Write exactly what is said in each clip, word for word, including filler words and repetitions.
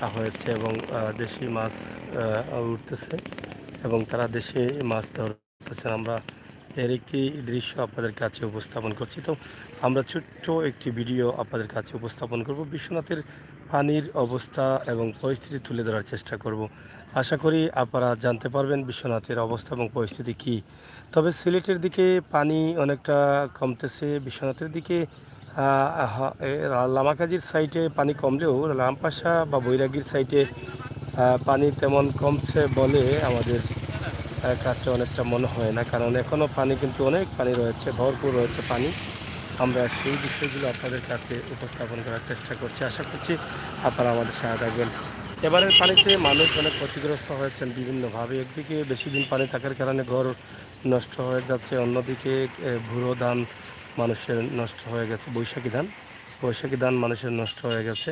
হয়েছে এবং, আহ, দেশি মাছ, আহ, উঠতেছে এবং তারা দেশি মাছ ধরতেছেন। আমরা এর একটি দৃশ্য আপনাদের কাছে উপস্থাপন করছি। তো আমরা ছোট্ট একটি ভিডিও আপনাদের কাছে উপস্থাপন করব। বিশ্বনাথের পানির অবস্থা এবং পরিস্থিতি তুলে ধরার চেষ্টা করব। আশা করি আপনারা জানতে পারবেন বিশ্বনাথের অবস্থা এবং পরিস্থিতি কী। তবে সিলেটের দিকে পানি অনেকটা কমতেছে, বিশ্বনাথের দিকে, আহ, আহ, এ, রা-, লামাকাজির সাইডে পানি কমলেও রামপাশা বা বৈরাগীর সাইডে, আহ, পানি তেমন কমছে বলে আমাদের, আহ, কাছে অনেকটা মনে হয় না, কারণ এখনও পানি কিন্তু অনেক পানি রয়েছে, ভরপুর রয়েছে পানি। আমরা সেই বিষয়গুলো আপনাদের কাছে উপস্থাপন করার চেষ্টা করছি। আশা করছি আপনারা আমাদের সাথে থাকবেন। এবারের পানিতে মানুষ অনেক ক্ষতিগ্রস্ত হয়েছেন বিভিন্নভাবে। একদিকে বেশি দিন পানি থাকার কারণে ঘর নষ্ট হয়ে যাচ্ছে, অন্যদিকে, এ, ভুরো ধান মানুষের নষ্ট হয়ে গেছে, বৈশাখী ধান, বৈশাখী ধান মানুষের নষ্ট হয়ে গেছে।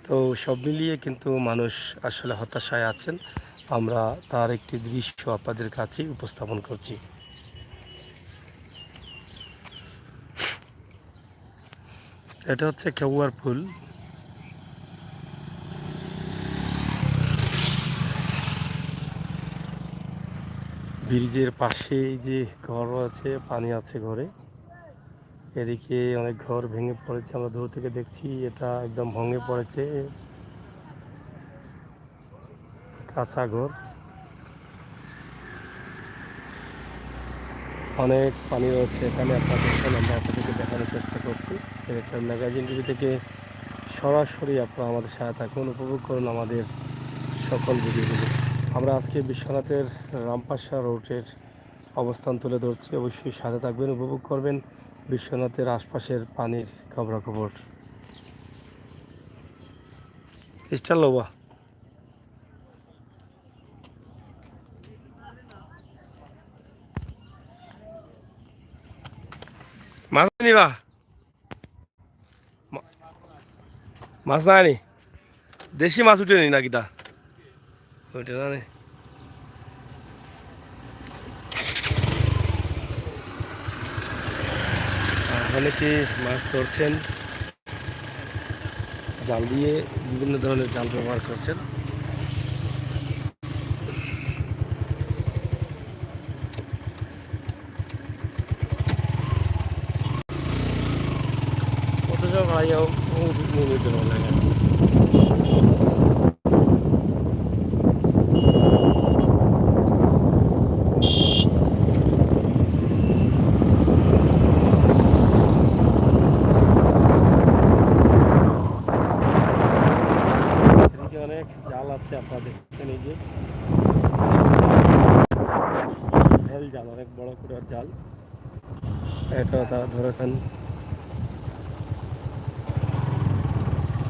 তো সব মিলিয়ে কিন্তু মানুষ আসলে হতাশায় আছেন। আমরা তার একটি দৃশ্য আপনাদের কাছে উপস্থাপন করছি। এটা হচ্ছে খেউয়ার ফুল। ব্রিজের পাশে এই যে ঘর আছে, পানি আছে ঘরে। এদিকে অনেক ঘর ভেঙে পড়েছে, আমরা দূর থেকে দেখছি, এটা একদম ভেঙে পড়েছে, কাঁচা ঘর। অনেক পানি রয়েছে এখানে, আপনাদের, আমরা আপনাদেরকে দেখানোর চেষ্টা করছি। সিলেটের ম্যাগাজিন টিভি থেকে সরাসরি আপনারা আমাদের সাথে থাকুন, উপভোগ করুন আমাদের সকল ভিডিওগুলি। আমরা আজকে বিশ্বনাথের রামপাশা রোডের অবস্থান তুলে ধরছি, অবশ্যই সাথে থাকবেন, উপভোগ করবেন বিশ্বনাথের আশপাশের পানির খবরাখবর। স্টার লবা। মাছ নিবা? মা-, মাছ নাই নি? দেশি মাছ উঠে নি না কিতা? ওইটা না নি? আর অনেকে মাছ ধরছেন, জাল দিয়ে, বিভিন্ন ধরনের জাল ব্যবহার করছেন। অথচ ভাইয়া ও নিয়ে নিতে পারলে না। এদিকে অনেক জাল আছে আপনাদের। এই যে ভেল জাল, অনেক বড় করে জাল। এটা তারা ধরেছেন।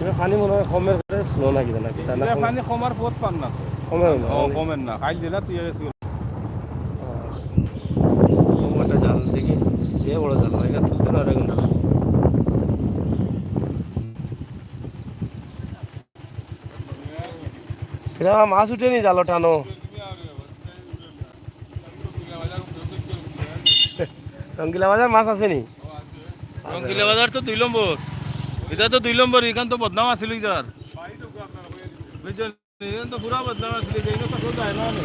এবার পানি মনে হয় কমের, স্লো নাকি জানা কি, তা না এটা কম? পানি কমার পথ পান না তো। কমের না, ও, মানে কমের না। কাইল দিলা তুই আগে শুয়ে। ও, একটা জাল দেখি, যে বড় জাল, এটা তুলতে না আধা ঘন্টা। এটা মাছ উঠেনি জালো টানো। রঙ্গিলা বাজার মাছ আছে নি? রঙ্গিলা বাজার তো দুই নম্বর, এটা তো দুই নম্বর, এখান তো বদনাম আছিল ইতার, বুঝছেন? এখান তো পুরা বদনাম আছিল, এই তো কেউ যায় না নে।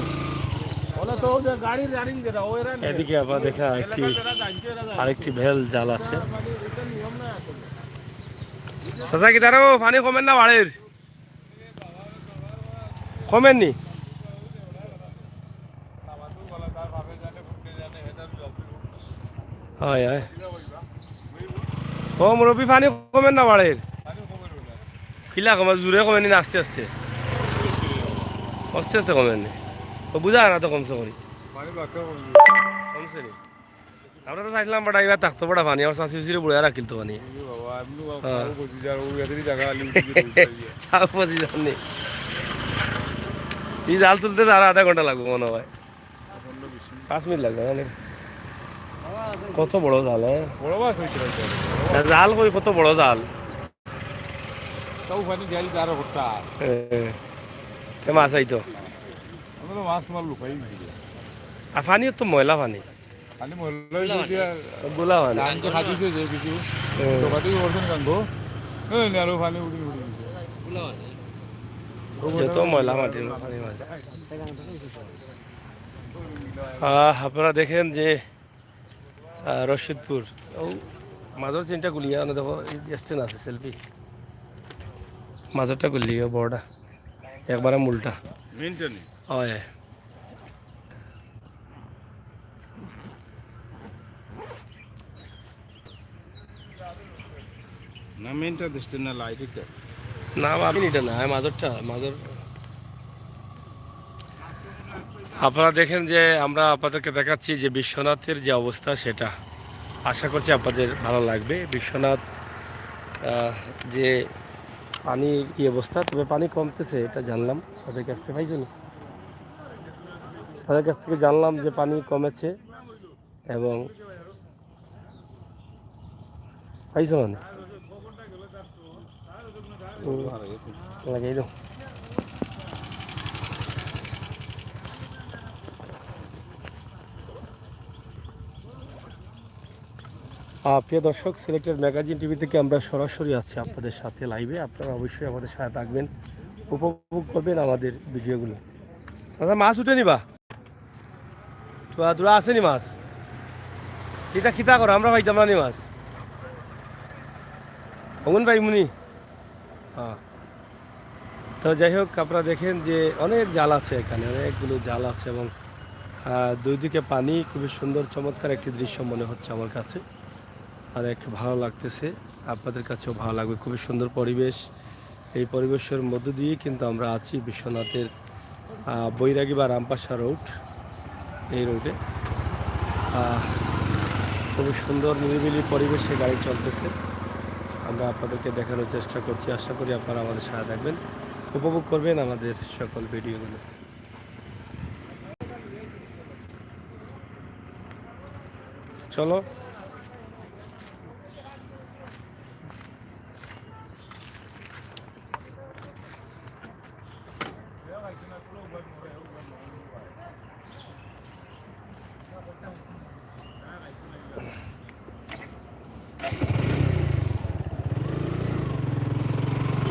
ওরা তো ওই যে গাড়ির রানিং যেটা, ও এরা নেই। এদিকে আবার দেখা একটি, এলাকার যারা জানছে, এরা জানছে। আরেকটি ভেল জাল আছে। মানে এটা নিয়ম না আসলে। চাচা, কিতা রে, পানি কমের না বাড়ের? কমের নি? হয়, হয়। ও মুরব্বি, পানি কমের না বাড়ের? কিলা কমে, জোরে কমে নি না আস্তে আস্তে? আস্তে আস্তে কমে নি। ও বুঝা না তো কমছে করি। কমছে নি? আমরা তো চাইছিলাম, বেটা, এবার থাকতো, বেটা, পানি, আমার চাচি উচিরে বুড়া রাখিল তো পানি। এই বাবা, এমনি বাবা, হ্যাঁ। খাও বুঝি যার, ওই এদেরই জায়গা আলি উঠে দিয়ে উঠে দিয়ে। খাও বুঝি যার নি। এই জাল তুলতে তো আরো আধা ঘন্টা লাগবো মনে হয়। পনেরো বিশ মিনিট। পাঁচ মিনিট লাগবে, মানে। কত বড় জাল, হ্যাঁ? বড় মাছ হইতে পারে। না, জাল কই, কত বড় জাল। তাও পানি গেল আরো ঘন্টা। হ্যাঁ। তে মাছ আইতো। আমরা তো মাছ তোমার লুকাই দিছি। আর পানিও তো ময়লা পানি। খালি মহল্লা হইছে যে গুলা হয় না। ধান তো খাদিছে যে কিছু। হ্যাঁ। তো খাদি করছেন কাঙ্গো। হ্যাঁ, নেলো পানি উঠি উঠি দিছে। গুলা হয় না। যত ময়লা মাটির পানির মাঝে। আহ, আপনারা দেখেন যে, আহ, রশিদপুর, ও মাঝর চেইনটা গুলিয়া, মানে দেখো, এই স্ট্যান্ড আছে, সেলফি। মাঝরটা গুলিয়া, বড়টা, একবারে মূলটা। মেইনটা নি? অয়। না, মেইনটা দেখতে না, লাইট এটা। না, আমি এটা না, আমি মাঝরটা, মাঝর। আপনারা দেখেন যে আমরা আপনাদেরকে দেখাচ্ছি যে বিশ্বনাথের যে অবস্থা সেটা। আশা করছি আপনাদের ভালো লাগবে। বিশ্বনাথ, আহ, যে পানি কি অবস্থা, তবে পানি কমতেছে, এটা জানলাম তাদের কাছ থেকে, পাইছো নি? তাদের কাছ থেকে জানলাম যে পানি কমেছে এবং পাইছো মানে? হুম, লাগাই দাও। আহ, প্রিয় দর্শক, সিলেটের ম্যাগাজিন টিভি থেকে আমরা সরাসরি আছি আপনাদের সাথে লাইভে। আপনারা অবশ্যই আমাদের সাথে থাকবেন, উপভোগ করবেন আমাদের ভিডিওগুলো। দাদা, মাছ উঠে নিবা? তোরা, তোরা আছে নি মাছ? কিতা, কিতা করো? আমরা পাইতাম না নি মাছ। অগুন ভাই মুনি? হ্যাঁ। তো যাই হোক, আপনারা দেখেন যে অনেক জাল আছে এখানে, অনেকগুলো জাল আছে এবং, আহ, দুই দিকে পানি। খুবই সুন্দর, চমৎকার একটি দৃশ্য মনে হচ্ছে আমার কাছে। অনেক ভালো লাগতেছে, আপনাদের কাছেও ভালো লাগবে। খুবই সুন্দর পরিবেশ। এই পরিবেশের মধ্য দিয়ে কিন্তু আমরা আছি বিশ্বনাথের, আহ, বৈরাগী বা রামপাশা রোড, এই রোডে। আহ, খুবই সুন্দর নিরিবিলি পরিবেশে গাড়ি চলতেছে। আমরা আপনাদেরকে দেখানোর চেষ্টা করছি, আশা করি আপনারা আমাদের সাথে থাকবেন, উপভোগ করবেন আমাদের সকল ভিডিওগুলো। চলো।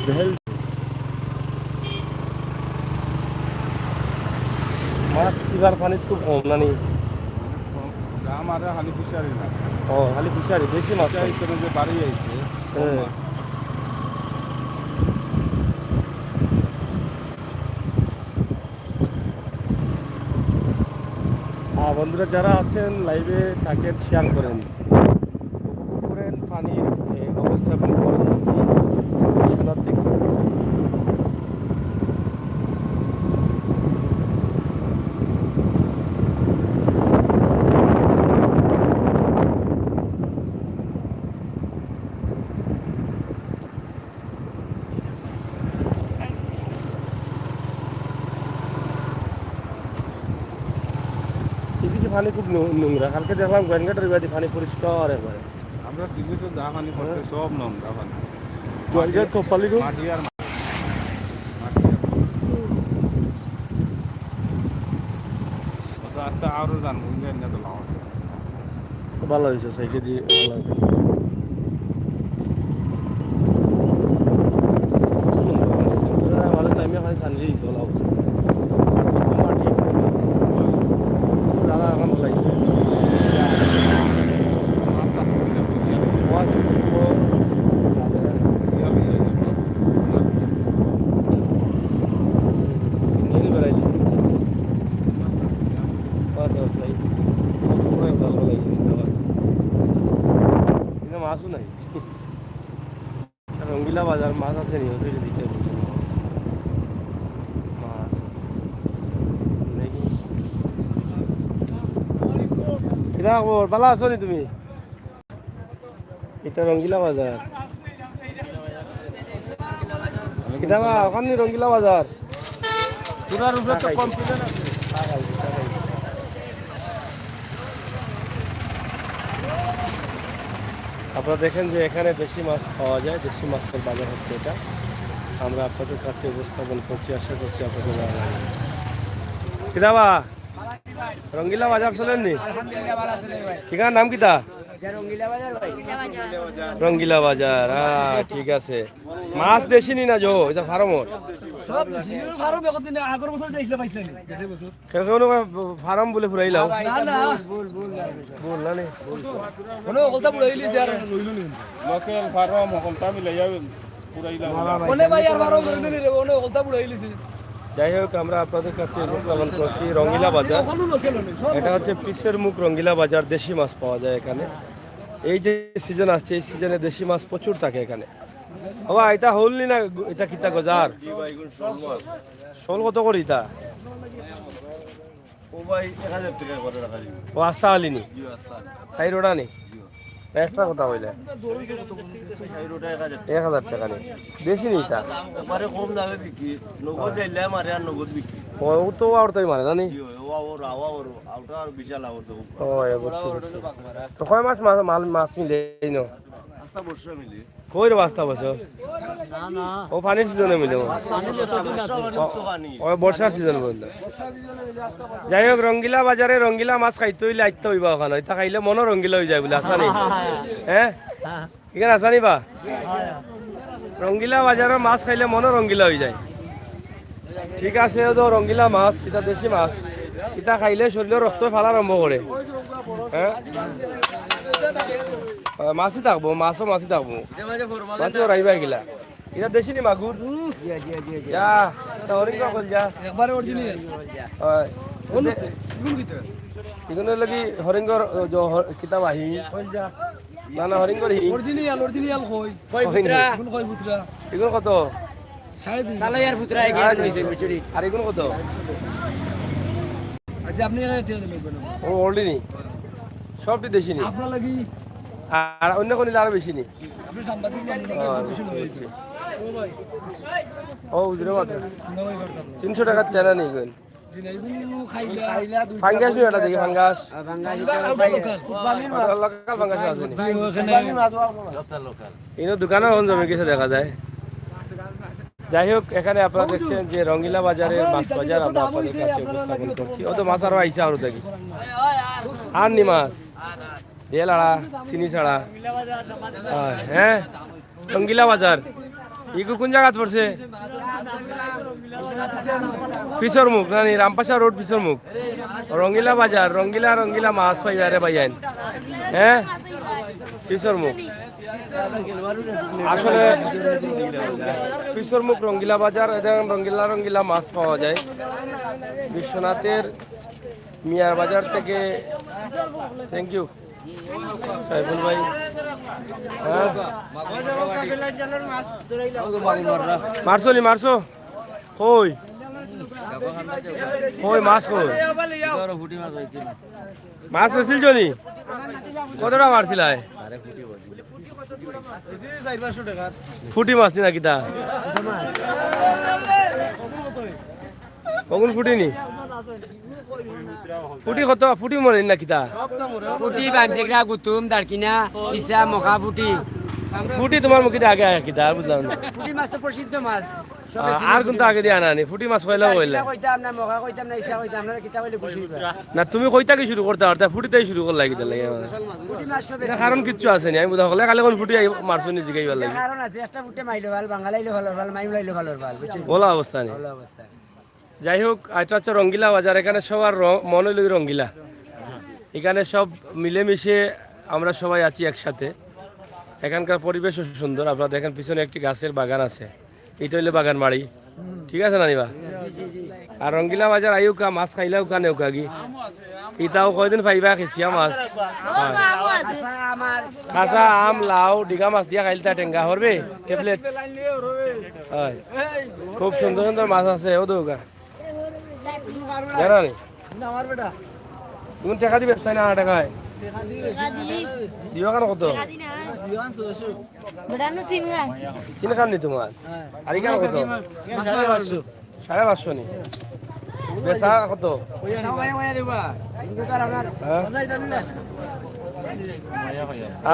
বেহেল। মাছ এবার পানিত খুব কম, না নি? দাম আর খালি ফিশারি না। ও, খালি ফিশারি, বেশি মাছ নাই। ফিশারি তো যে বাড়ি আইছে। হ্যাঁ। আর বন্ধুরা যারা আছেন লাইভে থাকেন, শেয়ার করেন, উপভোগ করেন পানির, এ, অবস্থা এবং পরিস্থিতি বিশ্বনাথ দেখুন। এদিকে পানি খুব নু-, নোংরা। কালকে দেখলাম গোয়াইনঘাটের ওইদিকে পানি পরিষ্কার একবারে। আমরা সিলেটে যা পানি পড়ছে, হ্যাঁ। সব নোংরা পানি। গোয়াইনঘাট, কপালি গো। মাটি আর মাটি। মাটি আর মাটি। অত আস্তে আরো জানবো, কিন্তু এমনি তো লাভ আছে। ভালো হয়েছে, সাইডে দিয়ে ভালো হয়েছে। চলুন, আমাদের টাইমে হয় সানডে দিয়েছে, ভালো অবস্থা। আর যত মাটি, দাদা এখন ভালো লাগছে। নিয়ে বেড়াইলি। আচ্ছা, আচ্ছা, এই কত বড় একটা লাল লাল আইছে, কিন্তু আবার এখানে মাছও নাই। রঙ্গিলা বাজার মাছ আছে নি? ওই যে দিকে বলছে না। মাছ। দেখি। কিতা খবর? ভালা আছো নি তুমি? এটা রঙ্গিলা বাজার। কিতা বা, ওখানে রঙ্গিলা বাজার। পুরার উপরে তো কম ছিল না। আপনারা দেখেন যে এখানে দেশি মাছ পাওয়া যায়, দেশি মাছের বাজার হচ্ছে এটা। আমরা আপনাদের কাছে উপস্থাপন করছি, আশা করছি আপনাদের ভালো লাগবে। কিতা বা, রঙ্গিলা বাজার চলেননি? আলহামদুলিল্লাহ, ভালো আছি রে ভাই। ঠিকানার নাম কিতা? এটা রঙ্গিলা বাজার ভাই। রঙ্গিলা বাজার, হ্যাঁ, ঠিক আছে। মাছ দেশি নি না জো, এটা ফার্মর? সব দেশি। এর ফার্ম এখন দিনে আগর বছর যে আইসলা পাইছিলা নি? গেছে বছর। কেউ কেউ না ফার্ম বলে ফুরাইলাও। না, না। ভুল না নি? কোনো অকলতা বুড়াই লিছে আর রইল নি। লোকাল ফার্ম অকলতা মিলাইয়া ফুরাইলাও। কোনো ভাই আর ফার্ম রইল নি রে, কোনো অকলতা বুড়াই লিছে। যাই হোক, আমরা আপনাদের কাছে উপস্থাপন করছি রঙ্গিলা বাজার। কোনো লোকাল নেই, সব এটা হচ্ছে পিসের মুখ রঙ্গিলা বাজার, দেশি মাছ পাওয়া যায় এখানে। এই যে সিজন আসছে, এই সিজনে দেশি মাছ প্রচুর থাকে এখানে। বাবা, এটা হলনি না, এটা কিতা গজার? শোল কত করি এটা? ও ভাই, এক হাজার টাকা করে রাখা যাবে। ও আস্তা আলিনি? জি, আস্তা আলি। সাইড ওটা নি? জি। এক্সট্রা কথা হইলে? সাইড ওটা এক হাজার। এক হাজার টাকা নি? বেশি নি এটা? একবারে কম দামে বিক্রি। নগদ চাইলে মারে আর নগদ বিক্রি। ও, ও তো আর তাই মানে, জানি? জি, ও, ও, ও, ও, ও, ওটা আর বিশাল আওর তো। ও, এ, বুঝছি, বুঝছি। তো কয় মাস মা-, মাল, মাছ মিলে এই নো? আস্তা বর্ষা মিলে। কই রে, আস্তা বছর? না, না। ও পানির সিজনে মিলে। পানির সিজন আছে। ও, ও বর্ষার সিজন বলতে। যাই হোক, রঙ্গিলা বাজারে রঙ্গিলা মাছ খাইতে হইলে আইতে হইবা ওখানে। এটা খাইলে মনও রঙ্গিলা হয়ে যায় বলে, আসা নেই? হ্যাঁ? এখানে আসা নি বা? রঙ্গিলা বাজারের মাছ খাইলে মনও রঙ্গিলা হয়ে যায়। ঠিক আছে, ও তো রঙ্গিলা মাছ, এটা দেশি মাছ। এটা খাইলে শরীরে রক্ত ফালা আরম্ভ করে। হ্যাঁ? আহ, মাছই থাকবো, মাছও মাছই থাকবো। মাছও রাইবা গিলা। এটা দেশি নি মাগুর? জি, জি, জি, জি। যা, এটা হরিণ কল যা। একবারে অরিজিনাল। হয়। কোন এগুলো কিতা? এগুলো লাগি হরিণগর, ও, যে হ-, কিতাব আহি। কল যা। না, না, হরিণগর হি। অরিজিনাল, অরিজিনাল কই? কই কই পুত্রা? নি? এগুলো কই পুত্রা? এগুলো কত? সাড়ে তিন। তাহলে আর পুত্রা এগিয়ে আর আনো হইছে, বুঝলি? আর এগুলো কত? আচ্ছা, আপনি এখানে টিয়া দিলেন কেন? ও, already নি। সবটি দেশি নি। আপনার লাগি। আর অন্য কোন আরো বেশি নি? আপনি সাংবাদিক মানুষ, ও, আপনার বেশি বুঝছি, মনে হচ্ছে। বুঝছি। ও, বুঝলে মাত্র। তিনশো টাকার তেনা নেই গো। ফাঙ্গাস নি ওটা দেখি, ফাঙ্গাস। আর ফাঙ্গাস এটা ভাই, কুরবানির মাছ। ওটা লোকাল ফাঙ্গাস আছে নি? জি, ওখানে ইনো দোকানও এখন জমে গেছে দেখা যায়। যাই হোক, এখানে আপনারা দেখছেন যে রঙ্গিলা বাজারের মাছ বাজার আমরা আপনাদের কাছে উপস্থাপন করছি। ও তো মাছ আরো আইছে আরো দেখি। আর নি মাছ? দিয়ে লাড়া, চিনি ছাড়া। হ্যাঁ, হ্যাঁ। রঙ্গিলা বাজার। ইগু কোন জায়গাত পড়ছে? পিছর মুখ, না নি? রামপাশা রোড পিছর মুখ। রঙ্গিলা বাজার, রঙ্গিলা, রঙ্গিলা মাছ পাইবা রে ভাইয়াইন। হ্যাঁ? পিছর মুখ। আসলে পিছর মুখ রঙ্গিলা বাজার, এখানে রঙ্গিলা, রঙ্গিলা মাছ পাওয়া যায়। বিশ্বনাথের মিয়ার বাজার থেকে। Thank you। সাইফুল ভাই। হ্যাঁ? মারছো নি, মারছো? কই? কই মাছ কই? মাছ বেচিল নি? কতটা মারছিলায়? ফুটি মাছ নি না কিতা? কগুন ফুটি নি? ফুটি কত? ফুটি মরে না কিতা? ফুটি, বামসেকরা, গুতুম, দারকিনা, ইসা, মখা, ফুটি। ফুটি তোমার মুখে আগে আয় কিতা? আর বুঝলাম না। ফুটি মাছ তো প্রসিদ্ধ মাছ। সবে আ-, চিনে আর ফুটি কোনটা মাছ। আগে দিয়ে আনা নি? ফুটি মাছ কইলা কইলা। দারকিনা কইতাম না, মখা কইতাম না, ইসা কইতাম না, কিতা কইলে খুশি হইবা? না, তুমি কইতা কি শুরু করতে পারতা? ফুটিতেই শুরু করলাই কিতা লাগে? ফুটি মাছ সবে না, চিনে। কারণ কিচ্ছু আছে নি। আমি বুঝা হলে খালি কোন ফুটি আই-, মারছো নি জিগাইবার লাগি। কারণ আছে, একটা ফুটে মাইলো ভালো, বাঙালাইলো ভালো, ভালো, মাইমলাইলো ভালো, ভালো, বুঝছো? ওলা অবস্থা নি। ওলা অবস্থা। যাই হোক, এটা হচ্ছে রঙ্গিলা বাজার, এখানে সবার র-, মন হইল রঙ্গিলা। এখানে সব মিলেমিশে আমরা সবাই আছি একসাথে। এখানকার পরিবেশও সুন্দর, আপনারা দেখেন পিছনে একটি গাছের বাগান আছে, এটা হইলে বাগান বাড়ি, ঠিক আছে না নিবা? আর রঙ্গিলা বাজার আইউকা, মাছ খাইলাউকা নেউকা গি। ইতাও কয়দিন পাইবা খেসিয়া মাছ। হ্যাঁ। কাঁচা আম, লাউ, ডিগা মাছ দিয়া খাইলতা টেঙ্গা হরবে, ট্যাবলেট। হয়। খুব সুন্দর সুন্দর মাছ আছে, ও দৌকা। জানা নি? তুমি টেকা দিবে, তাই না, আনা টেকায়? দিও কেন কত? বেটানো তিন খান। তিন খান নি তোমার? আর এখানে কত? সাড়ে পাঁচশো। সাড়ে পাঁচশো নি? বেচা কত? হ্যাঁ?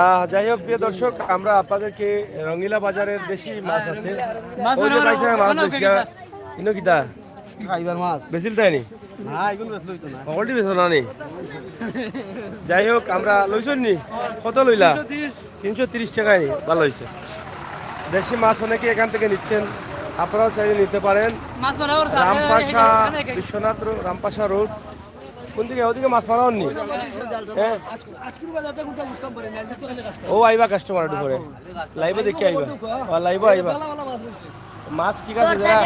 আহ, যাই হোক, প্রিয় দর্শক, আমরা আপনাদেরকে রঙ্গিলা বাজারের দেশি মাছ আছে। মাছ ওই যে ওখানে, ভাই সাহেব মাছ ওখানে বেচছে। গেছে। ইনো কিতা? খাইবার মাছ। বেচিল তাই নি? না, এগুলো বেচলে হইতো না। হকলটি বেচো না নি? যাই হোক, আমরা লইছন নি? কত লইলা? তিনশো তিরিশ। তিনশো তিরিশ টাকায় নি? ভালো হইছে। দেশি মাছ অনেকে এখান থেকে নিচ্ছেন। আপনারাও চাইলে নিতে পারেন। মাছ মারা ওর সাথে রামপাশা, এখানে, এখানে, এখানে। বিশ্বনাথ রোড, রামপাশা রোড। কোন দিকে? ওদিকে মাছ মারা হননি? হ্যাঁ। আজকুর বাজারটা কোনটা বুঝতাম পারি না, আমি তো খালি কাজ ও আইবা কাস্টমার একটু পরে। লাইভে দেখি আইবা। আর লাইভে আইবা। ভালো ভালো মাছ রয়েছে। মাছ ঠিক আছে, যারা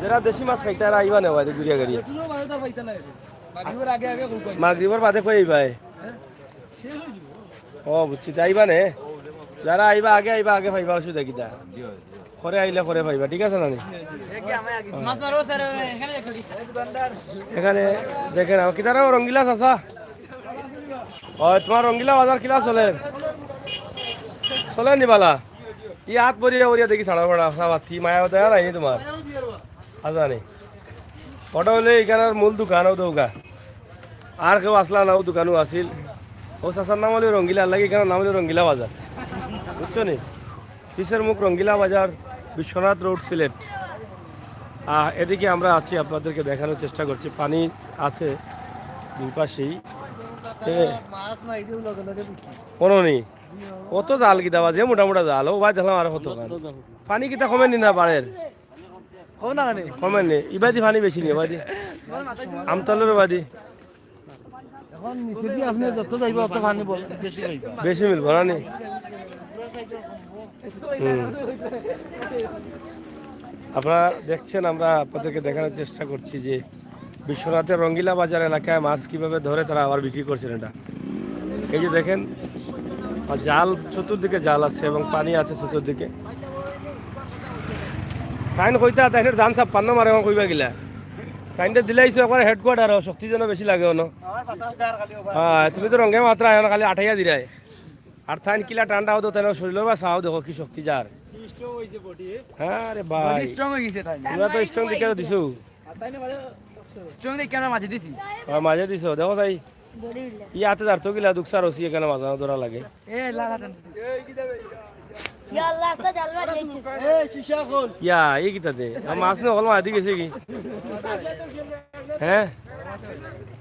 যারা দেশি মাছ খাইতে আর আইবা নেওয়া ঘুরিয়া গাড়িয়ে। এটুকুও বাজারটা পাইতে না এখন। বাকি ওর আগে আগে খুব পাই। মাগরিবর বাদে কই আইবা? শেষ হয়ে যাবে। ও বুঝছি, তাই আইবা নে। যারা আইবা আগে আইবা, আগে পাইবা, অসুবিধা কিতা? করে আইলে করে পাইবা, ঠিক আছে না নি? মাছ মারো স্যার, এখানে দেখো কি। এখানে দেখেন, আমার কিতারা রঙ্গিলা চাচা। ও, তোমার রঙ্গিলা বাজার কিলা চলের? চলের নি বালা? ই হাত বরিয়া বরিয়া দেখি ছাড়া পড়া, সাবাতি মায়া দয়া নাই নি তোমার? আচ্ছা নি। ওটা হইলে এখানর মূল দোকান, ও দৌগা। আর কেউ আসলা না, ও দোকানও আছিল। ও চাচার নাম হলো রঙ্গিলা, লাগে এখানর নাম হলো রঙ্গিলা বাজার। বুঝছো নি? পিসের মুখ রঙ্গিলা বাজার, বিশ্বনাথ রোড, সিলেট। আহ, এদিকে আমরা আছি, আপনাদেরকে দেখানোর চেষ্টা করছি। পানি আছে দুই পাশেই। এ, মাছ নাই, এগুলো লগে লগে বিক্রি। কোনো নেই। অত জাল কিতা বাজে, মোটা মোটা জাল। ও ভাই, দেখলাম আরো কত খান। পানি কিতা কমের নি না বাড়ের? কম না কেন? কমের নি। ইবাদি পানি বেশি নি, ইবাদি। আমতলর ইবাদি। এখন নিচে দিয়ে আপনি যত যাইবে, অত পানি বল-, বেশি পাইবা। বেশি মিলবো না নি? হুম। আপনারা দেখছেন, আমরা আপনাদেরকে দেখানোর চেষ্টা করছি যে বিশ্বনাথের রঙ্গিলা বাজার এলাকায় মাছ কিভাবে ধরে তারা আবার বিক্রি করছেন। এটা এই যে দেখেন, আর জাল, চতুর্দিকে জাল আছে এবং পানি আছে চতুর্দিকে। তাইন কইতা, তাইনের জান ছাপ্পান্ন মারে, এখন কইবা গিলা। তাইনটা দিলাইছো একবার হেডকোয়ার্টার, শক্তি যেন বেশি লাগে অনো। হ্যাঁ, তুমি তো রঙ্গে মাত্র আয় না, খালি আঠাইয়া দিরায়। আর তাইন কিলা ঠান্ডা হতো, তাইন শরীরও বা চাও দেখো কি শক্তি যার। হ্যাঁ রে ভাই, স্ট্রং হয়ে গেছে তাই। তোমরা তো স্ট্রং দেখে দিছো। স্ট্রং দেখে আমরা মাঝে দিছি। আর মাঝে দিছো, দেখো তাই। ইয়াতে যার তো গিলা দুঃখ সার হসি এখানে মাঝে ধরা লাগে। এ লালা টান। ইয়া আল্লাহ, আস্তা জাল মারি আইছে। ইয়া, এই কিতা দে? আর মাছ নিয়ে হকল মাঝে গেছে কি? হ্যাঁ?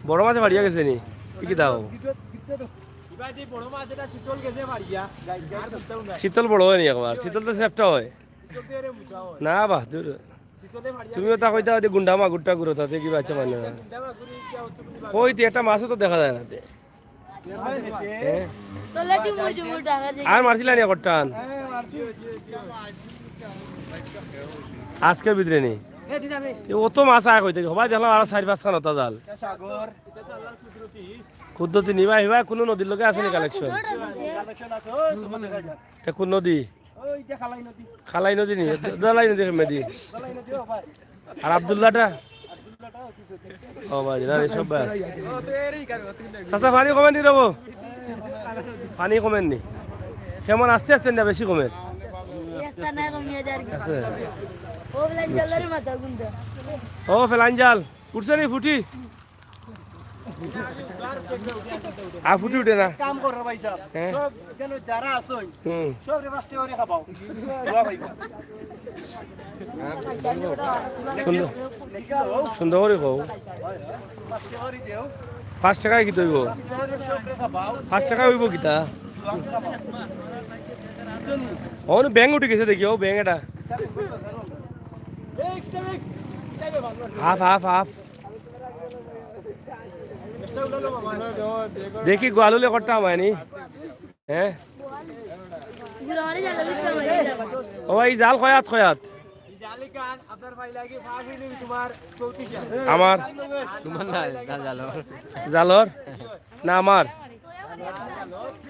বড় মাছে বাড়িয়া গেছে নি? এই কিতা হো? শীতল বড় হয়নি একবার, শীতল তো সেফটা হয়। না বাহ, দূর। তুমিও তা কইতা যে গুন্ডা মাগুরটা গুরো তাতে কি বাচ্চা মানে না। কই তুই একটা মাছও তো দেখা যায় না তে। হ্যাঁ? তোলে জুমুর জুমুর ডাঙা যে। আর মারছিলা নি একটান? আজকের ভিতরে নি। এ, অত মাছ আয় কইতে কি? হবাই দেখলাম আরো চারি পাঁচ খান অতা জাল। কুদরতি নিবা হিবা কোনো নদীর লগে আছে নি কালেকশন? এটা কোন নদী? খালাই নদী নি? দলাই নদী কেমনে দি? আর আব্দুল্লাহটা? ও ভাই, না রে, সব ভাই আছে। চাচা, পানি কমের নি রে বা? পানি কমের নি? কেমন আস্তে আস্তে না বেশি কমের? একটা না কমিয়ে যার কি। আছে। ও বলে জলের মাথা গুন্ডা। ও, ফেলাইন জাল। উঠছে নি ফুটি? আর ফুটি উঠে না। কাম করো ভাই সাহেব। হ্যাঁ। সব এখানে যারা আছইন, হুম। সব রে পাঁচ টেকা করে খাবাও। দোয়া ভাই। সুন্দর, সুন্দর করে কও। পাঁচ টেকা করে দেও। পাঁচ টাকায় কিতা অইবো? সব রে খাবাও। পাঁচ টাকায় অইবো কিতা? ও, ব্যাঙ উঠি গেছে দেখি, ও ব্যাঙ এটা। Half, half, half. দেখি গোয়ালুলে কটা হয়নি। হ্যাঁ? ও ভাই, জাল কয়াত, কয়াত। আমার। তোমার না, না, জালর। না, আমার।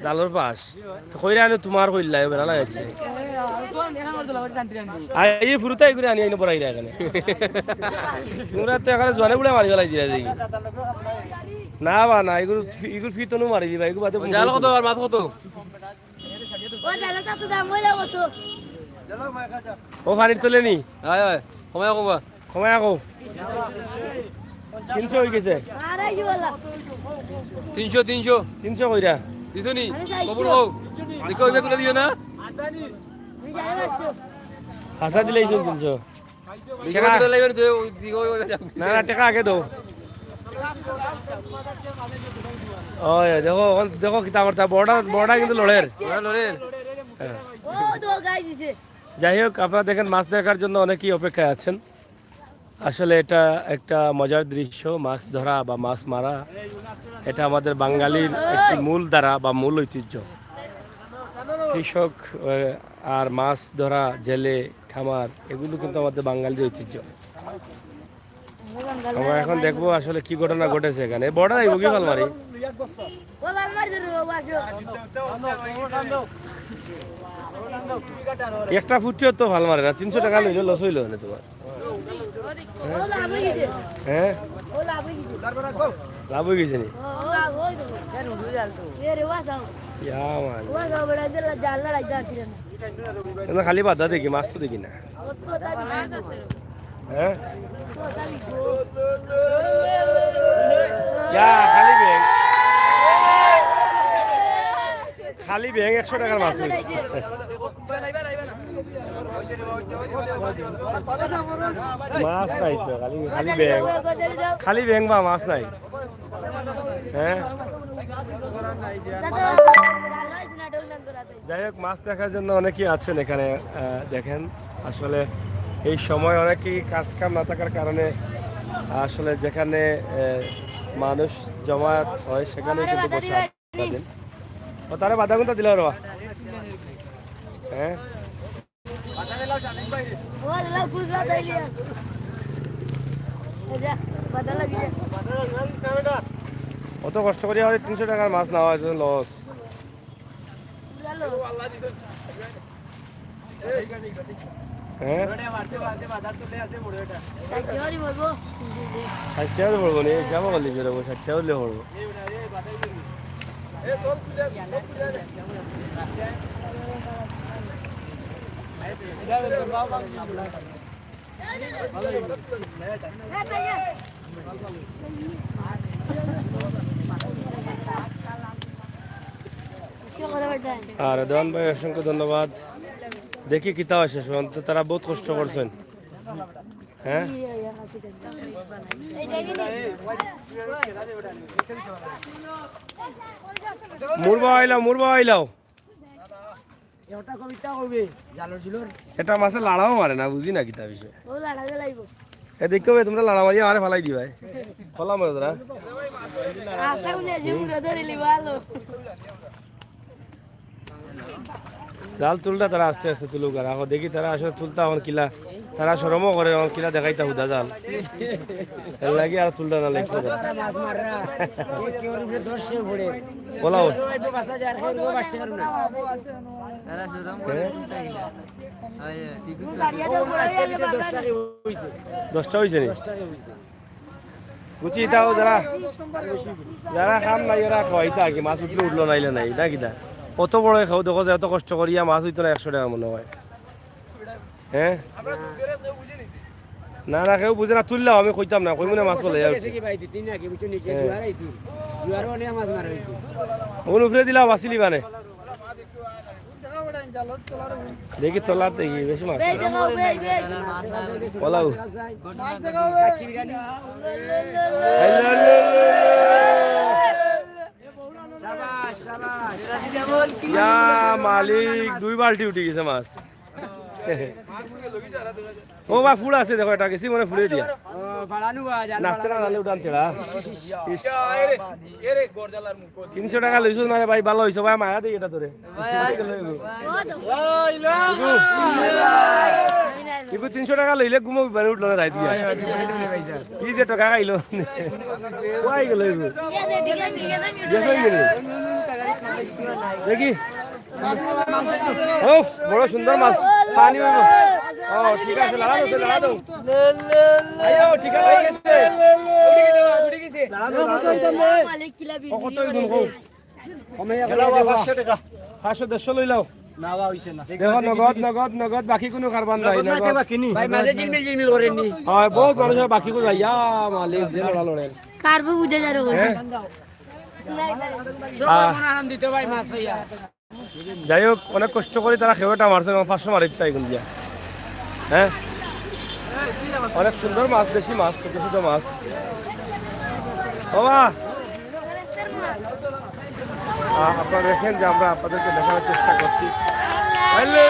জালর পাশ। তো কইরা আনো তোমার কইলা, এ বেড়া লাগাইছে। আর এই ফুরুতাই করে আনি, আইনো পড়াইরা এখানে। তোমরা তো এখানে জোয়ানে বুড়া মারি ফেলাই দিলা দেখি। না বা না, এগুলো ফি-, এগুলো ফিতনও মারি দিবা, এগুলো বাদে জাল কত আর মাছ কত? ও জালে তো দাম হয়ে যাবো তো। ও পানির তলে নি? হয়, হয়। কমাই কবা। কমাই আকো। তিনশো হয়ে গেছে। আড়াইশো বলা। তিনশো, তিনশো। তিনশো কইরা। দিছো নি? আমি চাইছি। কবুল কও। দেখো, ওইভাবে তুলে দিও না। আমি জালে পাঁচশো। হাসা দিলেই চল তিনশো। দেখো, তুলে দিও না, ওই দিকে, ওই, ওই, ওই। না, না, টাকা আগে দাও। ওই, দেখো, ওখান, দেখো কিতা করতা, বড়টা, বড়টা কিন্তু লড়ের। ওরা লড়ের। হ্যাঁ। ও তো গাই দিছে। যাই হোক, আপনারা দেখেন, মাছ দেখার জন্য অনেকেই অপেক্ষায় আছেন। আসলে এটা একটা মজার দৃশ্য, মাছ ধরা বা মাছ মারা। এটা আমাদের বাঙালির একটি মূল ধারা বা মূল ঐতিহ্য। কৃষক, আহ, আর মাছ ধরা, জেলে, খামার, এগুলো কিন্তু আমাদের বাঙালির ঐতিহ্য। আমরা এখন দেখবো আসলে কি ঘটনা ঘটেছে এখানে। বড় এই মুগি ফাল মারি। একটা ফুটিও তো ফাল মারে না, তিনশো টাকা লইলে লস হইলো না তোমার। হ্যাঁ, লাভ হয়ে গেছে নি? ইয়া মান। এখানে খালি বাধা দেখি, মাছ তো দেখি না। হ্যাঁ? ইয়া, খালি ব্যাং। খালি ব্যাং একশো টাকার মাছ হইছে। মাছ নাই তো, খালি, খালি ব্যাং। খালি ব্যাং বা মাছ নাই। হ্যাঁ? যাই হোক, মাছ দেখার জন্য অনেকেই আছেন এখানে। আহ, দেখেন, আসলে এই সময় অনেকেই কাজ কাম না থাকার কারণে আসলে যেখানে, আহ, মানুষ জমায়েত হয় সেখানে কিন্তু বসে আড্ডা দেন। ও তারা বাধা কোনটা দিল রে? হ্যাঁ? অত কষ্ট করি আমাদের তিনশো টাকার মাছ নেওয়া হয়েছে, লস। হ্যাঁ? ষাট টাকা পড়বো নি, যাবো বলি বেরোবো, ষাট টাকা হলে পড়বো। আর রেদওয়ান ভাই, অসংখ্য ধন্যবাদ। দেখি কিতা হয় শেষ পর্যন্ত, তারা বহুত কষ্ট করছেন। হ্যাঁ? মুরবা আইলাও, মুরবা আইলাও। এটা মাছে লাড়াও মারে না, বুঝি না কিতা বিষয়। এ দেখো বে, তোমরা লাড়া মারিয়া আমারে ফালাই দিবায়। ফালা মারো তোরা। জাল তুলটা তারা আস্তে আস্তে তুলুক, আর এখন দেখি তারা আসলে তুলতা এখন কিলা, তারা শরমও করে এখন কিলা দেখাইতা হুদা জাল। এর লাগি আর তুলটা না লেখতে পারে। মাছ মাররা। এ কি ওর উপরে দশ সে পড়ে। বলা হোক। ওই বাসা যার কেউ বাসতে পারবে না। তারা শরম করে হ্যাঁ? তুলতা কিলা। ওই, ওই, তুই তো আজকে ভিতরে দশটা কেউ হইছে। দশটা হইছে নি? দশটা কেউ হইছে। বুঝছি, এটাও যারা, যারা কাম নাই, ওরা খাওয়াইতা আর কি, মাছ উঠলে উঠলো, নাইলে নাই, না কিতা? অত বড় খাও, দেখো যে এত কষ্ট করিয়া মাছ হইতো না, একশো টাকা মনে হয়। হ্যাঁ? না, না, কেউ বুঝে না, তুললাম, আমি কইতাম না, কইমু না, মাছ বলে যাচ্ছে। কি ভাই, দুই তিন আগে, বুঝছো নি, যে হ্যাঁ। জোয়ার আইছি, জোয়ারও অনেক মাছ মারা হইছে। ওগুলো উপরে দিলাম, বাসিলি বানে। দেখি তলাত দেখি, বেশি মাছ। এই দেখো, এই, এই। পলাও। ইয়া মালিক, দুই বালতি উঠি গেছে মাছ। ও বা ফুড় আছে, দেখো, এটা গেছি মানে ফুড়ে দিয়া। নাচতে না নালে উঠান তেড়া। তিনশো টাকা লইছস মানে ভাই, ভালা অইছে ভাই, মায়া দেই এটা তোরে। ইগু তিনশো টাকা লইলে ঘুমো বিবারে উঠলো না রাইত গিয়া। কি যে টাকা খাইলো। কই গেল ইগু? গেছে গেলে। দেখি। উফ, বড় সুন্দর মাছ। পানি অইব। ও, ঠিক আছে, লাড়া দাও, লাড়া দাও। আইও, ঠিক আছে, ঠিক আছে। লাড়া দাও, লাড়া দাও। ও, কত অইব, কও? পাঁচশো, দেড়শো লই লাও। না, বা, হইছে না। দেখো, নগদ, নগদ, নগদ, বাকি কোনো কারবার নাই, নগদ নাই, নগদ। বাকি নি। ভাই, মাঝে ঝিলমিল, ঝিলমিল করেননি। হয়, বহুত মানুষের বাকি কোনো যায়। ইয়া, মালিক, যে লড়া লড়েন। কারবার বুঝে যাবে বলে। হ্যাঁ? সবার আহ। মন আনন্দিত ভাই, মাছ পাইয়া। যাই হোক, অনেক কষ্ট করে তারা খেয়েটা মারছে এবং পাঁচশো মারিত তাই গুন দিয়া। হ্যাঁ? অনেক সুন্দর মাছ, দেশি মাছ, ছোট ছোট মাছ। বাবা! আহ, আপনারা দেখেন যে আমরা আপনাদেরকে দেখানোর চেষ্টা করছি। হ্যালো!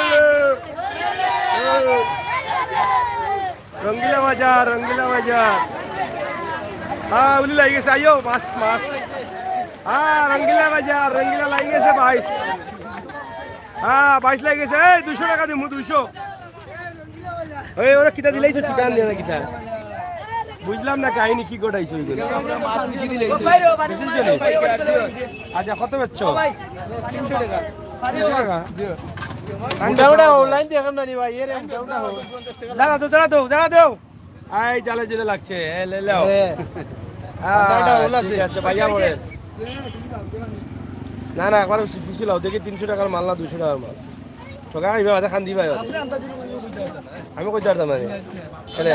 রঙ্গিলা বাজার, রঙ্গিলা বাজার। হ্যাঁ, উলি লাগি গেছে, আইও, মাছ, মাছ। হ্যাঁ, রঙ্গিলা বাজার, রঙ্গিলা লাগি গেছে বাইশ। হ্যাঁ, বাইশ লাগি গেছে, এই দুইশো টাকা দিমু, দুইশো। ওই, ওরা কিতা দিলাইছো, ঠিকানা নিয়ে না কিতা? বুঝলাম না কাহিনী কি ঘটাইছো ওইগুলো। আমরা মাছ বিক্রি দিলাইছি। বুঝলি তো নি? আচ্ছা, কত বেচছো? তিনশো টাকা। তিনশো টাকা? মোটামুটি online দেখেন না নি ভাই, এরে মোটামুটি হোক। জানা দাও, জানা দাও, জানা দাও। আই, জালে জালে লাগছে, এ, লে লাও। হ্যাঁ। হ্যাঁ, ঠিক আছে, ভাইয়া বলে। না, না, একবার ফুসি লাও, দেখি তিনশো টাকার মাল না দুইশো টাকার মাল। ঠগা খাইবা, বাদে খান দিবা এবার। আমি কইতে পারতাম না রে। এনে।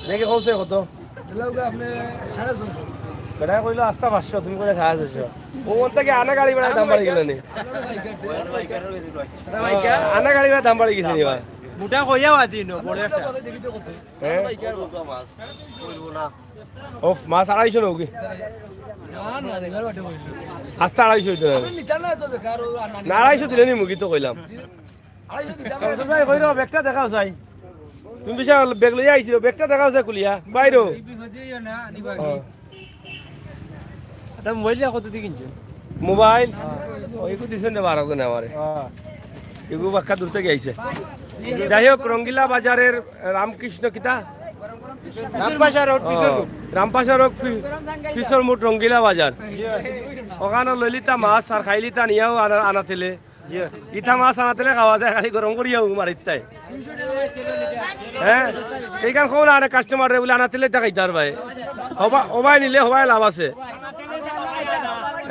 দেখি কৌছে কত? বেটা কইলো আস্তা পাঁচশো, তুমি কইলে সাড়ে ছয়শো। ও ওর থেকে আনা গাড়ি বেড়ায় দাম বাড়ি গেল নি। আনা গাড়ি বেড়ায় দাম বাড়ি গেছে নি বা? মোটা কইয়াও আছি নো, বড় একটা। হ্যাঁ? ওফ, মাছ আড়াইশো নাকি? আস্তা আড়াইশো হইতো না। না, আড়াইশো দিলে নি মুগি তো কইলাম। শামসুল ভাই, কই রো, ব্যাগটা দেখাও চাই। তুমি বিশাল ব্যাগ লইয়া আইছি রো, ব্যাগটা দেখাও চাই খুলিয়া। বাইরো। এটা মোবাইল দিয়া কত দিয়ে কিনছো? মোবাইল? ওই একটু দিছেন রে বারো জনে আমারে। হ্যাঁ। এগু বাক্কা দূর থেকে আইছে। যাই হোক, রঙ্গিলা বাজারের রামকৃষ্ণ কিতা? রামপাশা রোড, ও, পিছন রোড। রামপাশা রোড, পি-, পিছন মুট রঙ্গিলা বাজার। ওখানে লইলিতা মাছ আর খাইলিতা নিয়াও আনা, আনা তেলে। ইতা মাছ আনা তেলে খাওয়া যায়, খালি গরম করিয়া উ মারিতাই। হ্যাঁ? এইখান কও না, আরে কাস্টমার রে বলে আনা তেলে ইতা খাইতার ভাই। হবা-, হবাই নিলে হবাই লাভ আছে।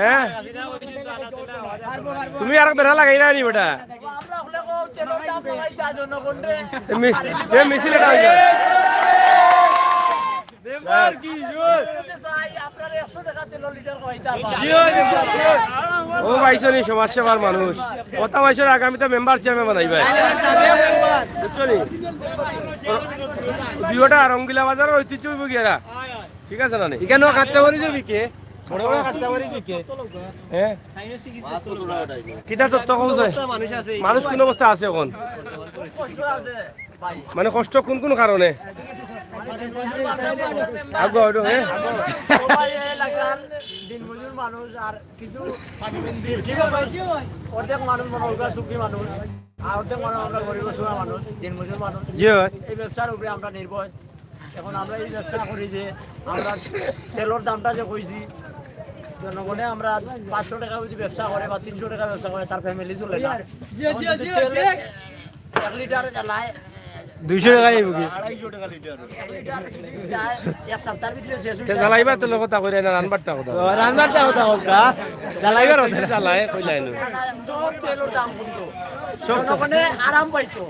হ্যাঁ? তুমি আর বেড়া লাগাই না নি বেটা? এ মি-, এ মিছিল এটা হইছে। ও ভাইছনি সমাজ সেবার মানুষ। কথা ভাইছনি আগামীতে মেম্বার চেয়ারম্যান বানাইবা। বুঝছো নি? দুইটা রঙ্গিলা বাজারের ঐতিহ্য হইব গিয়ারা। ঠিক আছে না নি? এখানেও কাঁচা মরিচ বিকে। বড় বড় কাঁচা মরিচ বিকে। হ্যাঁ? কিতা তথ্য কও চাই? মানুষ কোন অবস্থা আছে এখন? মানে কষ্ট কোন কোন কারণে? আগুয়া ওইটো, হ্যাঁ? সবাই এই এলাকার দিনমজুর মানুষ আর কিছু কি মানুষ, অর্ধেক মানুষ মনে হয় সুখী মানুষ, আর অর্ধেক মানুষ আমরা গরিব অসহায় মানুষ, দিনমজুর মানুষ। জি হয়। এই ব্যবসার উপরে আমরা নির্ভর। এখন আমরা এই ব্যবসা করি যে আমরা তেলর দামটা যে কইছি, জনগণে আমরা পাঁচশো টাকা যদি ব্যবসা করে বা তিনশো টাকা ব্যবসা করে, তার ফ্যামিলি চলে না। এখন যদি তেল এক লিটার জ্বালায় দুইশো টাকা যাইব কি? আড়াইশো টাকা লিটার। এক লিটার যদি যায়, এক সপ্তাহের ভিতরে শেষ হয়ে তে যায়। জ্বালাইবার তেলর কথা কইরা না, রানবারটা কথা। ও, রানবারটা কথা কইতা। জ্বালাইবার কথা। জ্বালায় কইলাই নু। সব তেলর দাম কমতো। সব তো। জনগণে আরাম পাইতো।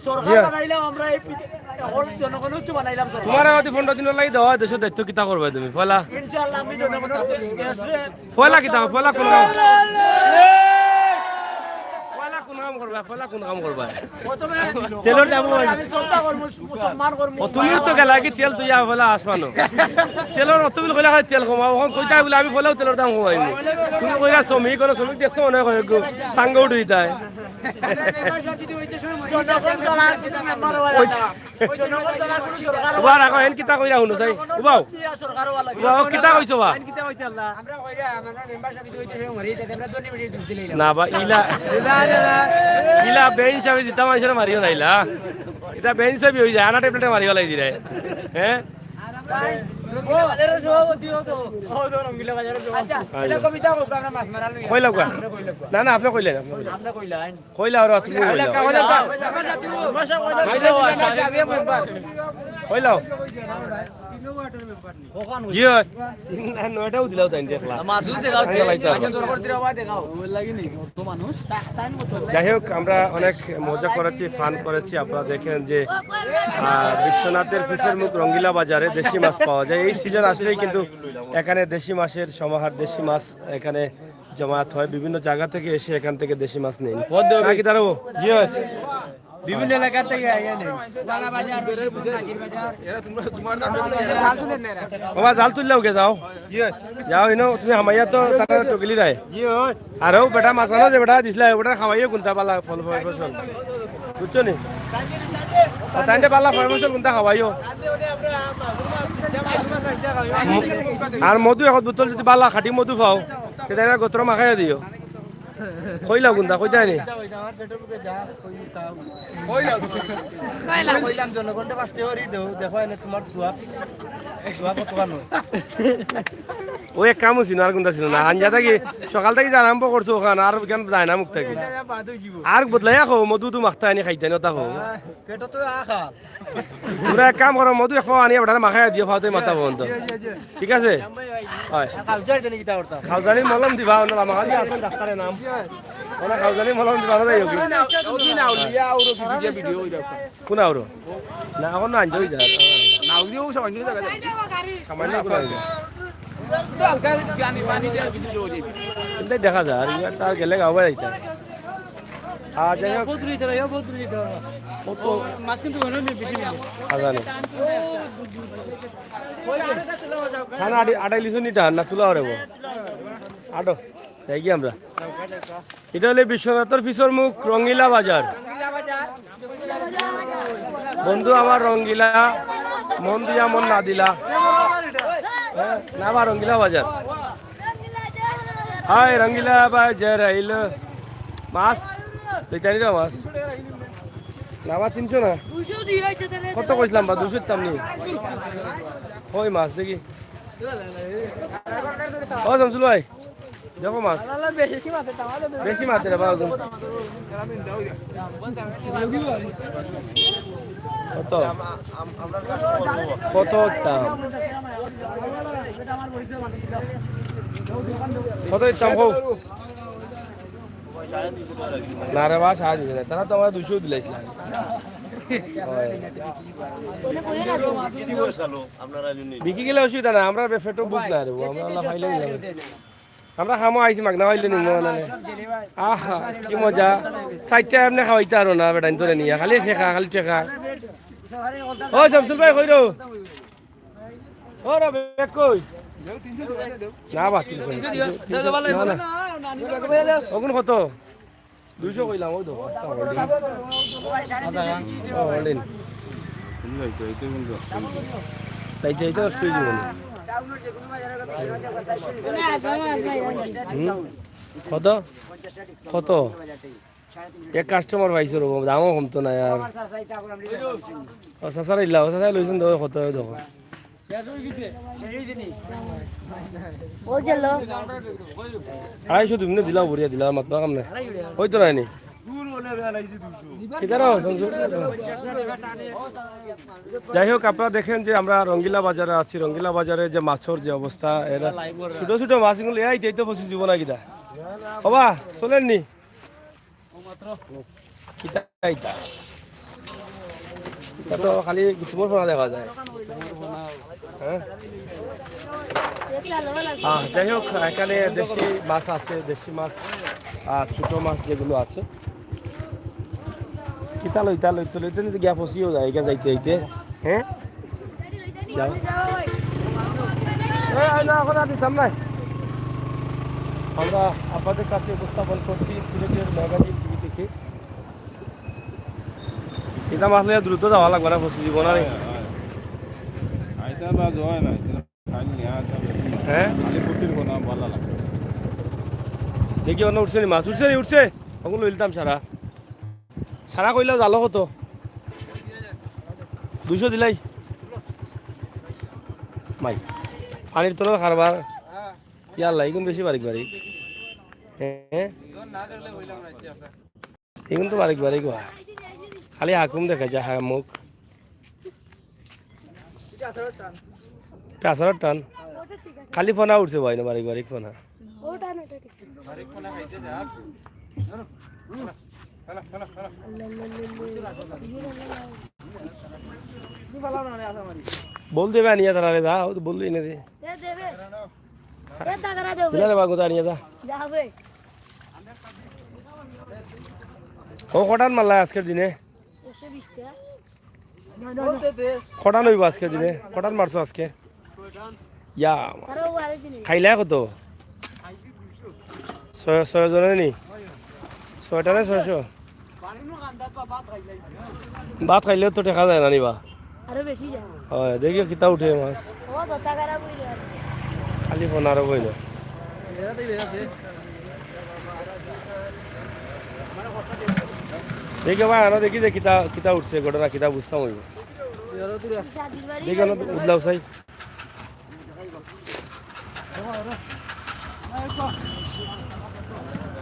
সরকার জি। বানাইলাম আমরা এই পি-, এখন জনগণের তো বানাইলাম সরকার। তোমার আগে পনেরো দিন লাগি দেওয়া, দেশের দায়িত্ব কিতা করবে তুমি? পয়লা ইনশাআল্লাহ আমি জনগণের দেশে পয়লা কিতা, পয়লা কোন কাম? পয়লা কোন কাম করবা? পয়লা কোন কাম করবা? প্রথমে তেলর দাম কমাই। আমি শ্রদ্ধা করবো, সম্মান করবো। ও, তুমিও তো গেলা কি তেল তুই যা পয়লা আসমানো। তেলর অত বিল কইলা হয় তেল কমাও, এখন কইতা বলে আমি পয়লাও তেলর দাম কমাইবো। তুমি কইলা শ্রমিক, কোনো শ্রমিক দেখছো মনে হয় কয়েক গো, সাঙ্গ উঠে দিতায়। জনগণ ছাড়া কোনো মেম্বার হয় না। জনগণ ছাড়া কোনো সরকার হয় ওবা না। রাখো, এন কিতা কইরা হুনো চাই। উবাও। সরকার হওয়া লাগে। উবাও, কিতা কইছো বা? আইন কিতা কইতে আল্লাহ? আমরা কইরা, আমরা মেম্বার সাহেব যদি হইতে সময় মরি, তাতে আমরা দোনে মিনিট দুষ দিলেই না। না বা, ইলা, ইলা বেইন সাহেব জিতা মানুষের মারিও নাইলা। ইতা বেইন সাহেব হই যায়, আনা ট্যাবলেটে মারিও লাই দিলে। হ্যাঁ? ও, বাজারের সভাপতি হতো। ও, তো রঙ্গিলা বাজারের সভাপতি। আচ্ছা, আচ্ছা। এটা কবিতা হোক, আমরা মাছ মারা লই। কইলা গো? না, না, আপনি কইলেন, আপনি কইলেন। আমরা কইলা, আইন। কইলাও রে, তুমি কইলাও। কইলাও। জি হয়। তিন না, নয়টাও দিলাও তাই দেখলা। মাসুদ দেখাও, আমি চালাইতে পারবো। আচ্ছা, তোর করে দিলাও, ভাই, দেখাও। যাই হোক, আমরা অনেক মজা করেছি, ফান করেছি। আপনারা দেখেন যে, আহ, বিশ্বনাথের পিছের মুখ রঙ্গিলা বাজারে দেশি মাছ পাওয়া যায়। এই সিজন আসলেই কিন্তু এখানে দেশি মাছের সমাহার, দেশি মাছ এখানে জমায়েত হয়, বিভিন্ন জায়গা থেকে এসে এখান থেকে দেশি মাছ নেন। নাকি দাঁড়াবো? জি হয়। বিভিন্ন এলাকা থেকে আইয়া নেন। বাবা, জাল তুললেও গে যাও। জি হয়। যাও, ইনো তুমি হামাইয়া তো তারা টগিলি রায়। জি হয়। আর ও বেটা মাছ আনো যে বেটা দিছলা, ও বেটা খাওয়াইও কোনটা বালা ফল ফল ফসল। বুঝছো নি? আর তাইনরে বালা ফরমেশন কুনটা খাওয়াইও। আর মধু এক বোতল যদি বালা খাঁটি মধু পাও, তে তাইনরে গোত্র মাখাইয়া দিও। কইলাও কুনটা, কইতায় নি? কইলাম, জনগণরে পাঁচটা করি দেও, দেখো এনে তোমার সোয়াব, সোয়াব কত কানো। ও এক কাম অইছিল, আর কুনটা ছিল না। আঞ্জা থাকি, সকাল থাকি যে আরম্ভ করছো ওখান, আর কেন যায় না মুখ থাকি। আর বদলাইয়া কও, মধু তো মাখতা আনি খাইতা নি, ওটা কও। পেটো তো আখা। তোমরা এক কাম করো, মধু এক পাও আনিয়া বেটারে মাখাইয়া দিও, পাওতে মাথা বন্ধ। ঠিক আছে? হয়। খাউজানি মলম দিবা, ওনারা মাখালি আছেন ডাক্তারের নাম। ওনারা খাউজানি মলম দিবা, ওনারা যাই হোক। কোন আউরো? না, এখন না আনতে হয়ে যায়। সামান্য করে আনবে। এটাই দেখা যায়, আর ইয়া তার গেলে গাওয়া যাইতে। আর যাই হোক, কত মাছ কিন্তু মনে হয় বেশি মিলে। খাজা নেই। খানা আটি-, আটাই লিচু নিটা না তুলা হরে বো। আটো, যাই কি আমরা? এটা হলো বিশ্বনাথর পিছর মুখ, রঙ্গিলা বাজার। বন্ধু আমার রঙ্গিলা, মন দিয়া মন না দিলা। হ্যাঁ, না বা রঙ্গিলা বাজার। হাই রঙ্গিলা বাজার আইলো। মাছ, লইতানি রে মাছ। না বা তিনশো না। কত কইছিলাম বা দুশো দিতাম নি। কই মাছ দেখি। ও শামসুল ভাই, দেখো মাছ। বেশি মাছ। বেশি মাছ রে বাবা। কত? কত দাম? কত দাম হোক? না রে বা, সাড়ে তিনশো না। তারা তো আমার দুশো দিলাইছিলাম। বিকি গেলে অসুবিধা নাই, আমরা পেটো বুক না রে, আমরা আল্লাহ পাইলে যাবে। আমরা খামো আইছি, মাগনা পাইলে নিমু না। আহা, কি মজা। চাইরটা এমনে খাওয়াইতে আরো না, বেটাইন তোরে নিয়া। খালি ঠেকা, খালি ঠেকা। ও শামসুল ভাই, কই রো? ও রে, ব্যাগ কই? না, বাতিল কই। না, না। ওগুন কত? দুইশো কইলাম, ওই তো, পাঁচটা holding। ও, holding। চাইতে চাইতে নষ্ট হয়ে যাবে না। হুম? কত? কত? এক কাস্টমার পাইছো রে, দামও কমতো না আর। ও, চাচার ইল্লা, ও, চাচাই লইছেন, দেখো কত, দেখো। ও গেল। আড়াইশো তুমি দিলাও, বড়িয়া দিলাও, মাতবা কাম নাই। ওই তো নাইনি। কিতারা, সংযোগ? যাই হোক, আপনারা দেখেন যে আমরা রঙ্গিলা বাজারে আছি। রঙ্গিলা বাজারে যে মাছর যে অবস্থা, এরা ছোট ছোট মাছ এগুলো, এই তো ফসি জীবন আগে দা। বাবা, চলেননি? কিতা ইটা? ইটা তো খালি গুতুমর পোনা দেখা যায়। হ্যাঁ? আহ, যাই হোক, এখানে দেশি মাছ আছে, দেশি মাছ আর ছোট মাছ যেগুলো আছে। কিতা লইতা লইতে লইতে কিন্তু গিয়া ফসিও যায়, এগিয়ে যাইতে যাইতে। হ্যাঁ? যাও। এ, আয় না, এখন আর দিতাম নাই। আমরা আপনাদের কাছে উপস্থাপন করছি সিলেটের ম্যাগাজিন টিভি থেকে। এটা মাছ লইয়া দ্রুত যাওয়া লাগবে না, ফসি জীবন আর। আইতা বা জয় না, এটা খালি নিয়া আসা বেশি না। হ্যাঁ? খালি পুটির গোনা ভালো লাগে। দেখি, অন্য উঠছে নি মাছ? উঠছে নি, উঠছে? ওগুলো লইলতাম সারা। সারা কইলা জালো কত? দুইশো দিলাই? মাই। পানির তলর কারবার। ইয়াল্লা, ইগুন বেশি বারিক বারিক। হ্যাঁ? ইগুন তো বারিক বারিক বা। খালি হাকুম দেখা যায়, হ্যাঁ, মুখ। এটা আসার টান। খালি ফোনা উঠছে ভাই, না বারিক বারিক ফোনা। বল দেবে আনিয়া তারা রে, যা, ও তো বললই না দে। এ দেবে। এ টাকা না দেবে। দিলা রে বাগু, আনিয়া যা। যাবে। ও কটান মারলা আজকের দিনে? একশো বিশ টাকা। কটান হইব আজকের দিনে? কটান মারছো আজকে? ইয়া, আরো বারো দিনে। খাইলা কত? ছয়, ছয় জনে নি? ছয়টা না ছয়শো? ভাত খাইলেও তো টেকা যায় না নি বা। আরো বেশি যায়। অয়, দেখিও কিতা উঠে মাছ। ও, দতা খারাপ অইলো আর কি। খালি পনেরো অইলো। দেখি ভাই, আরো দেখি যে কিতা, কিতা উঠছে, ঘটনা কিতা বুঝতাম অইবো। দেখি না, উদলাও চাই।